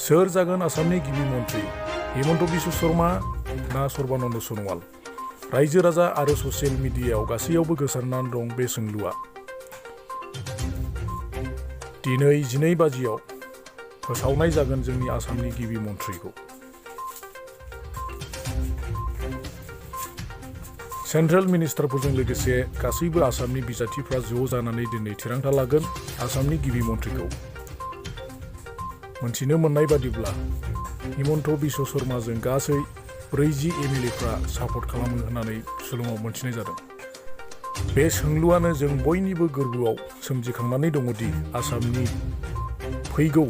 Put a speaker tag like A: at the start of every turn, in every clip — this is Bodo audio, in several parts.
A: सोर जागोन आसामनि गिबि मन्त्रि हिमन्त बिश्व शर्मा ना सर्बानन्द सन'वाल? रायजो राजा आरो ससियेल मिडियायाव गासैयावबो गोसारनानै दं बे सोंलुआ। दिनै 12 बाजियाव फोसावनाय जागोन जोंनि आसामनि गिबि मन्थ्रिखौ। सेन्ट्रेल मिनिस्टारफोरजों लोगोसे गासैबो आसामनि बिजाथिफ्रा ज' जानानै दिनै थिरांथा लागोन आसामनि गिबि मन्थ्रिखौ। मोनथिनो मोननाय बादिब्ला हिमन्त बिश्व शर्माजों गासै 40 एमएलएफ्रा सापर्ट खालामो होननानै सुलुङाव मोनथिनाय जादों। बे सोंलुआनो जों बयनिबो गोरबोआव सोमजिखांनानै दङदि आसामनि फैगौ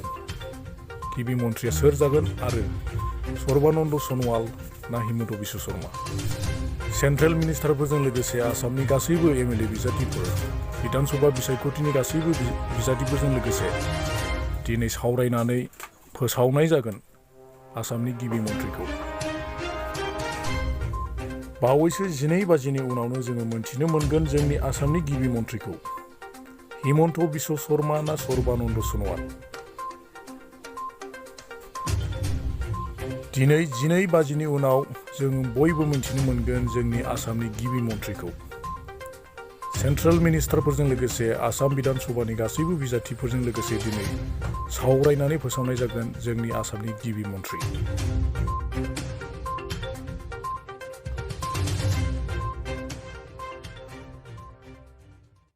A: गिबि मन्थ्रिया सोर जागोन आरो सर्बानन्द सन'वाल ना हिमन्त बिश्व शर्मा। सेन्ट्रेल मिनिस्टारफोरजों लोगोसे आसामनि गासैबो एमएलए बिजाथिफोर बिधान सभा बिसायख'थिनि गासैबो बिजाथिफोरजों लोगोसे दिनै सावरायनानै फोसावनाय जागोन आसामनि गिबि मन्थ्रिखौ। बावैसो 12 बाजिनि उनावनो जोङो मोनथिनो मोनगोन जोंनि आसामनि गिबि मन्थ्रिखौ हिमन्त बिश्व शर्मा ना सर्बानन्द सन'वाल। दिनै 12 बाजिनि उनाव जों बयबो मोनथिनो मोनगोन जोंनि आसामनि गिबि मन्थ्रिखौ। सेन्ट्रेल मिनिस्टारफोरजों लोगोसे आसाम बिधान सभानि गासैबो बिजाथिफोरजों लोगोसे दिनै सावरायनानै फोसावनाय जागोन जोंनि आसामनि गिबि मन्थ्रि।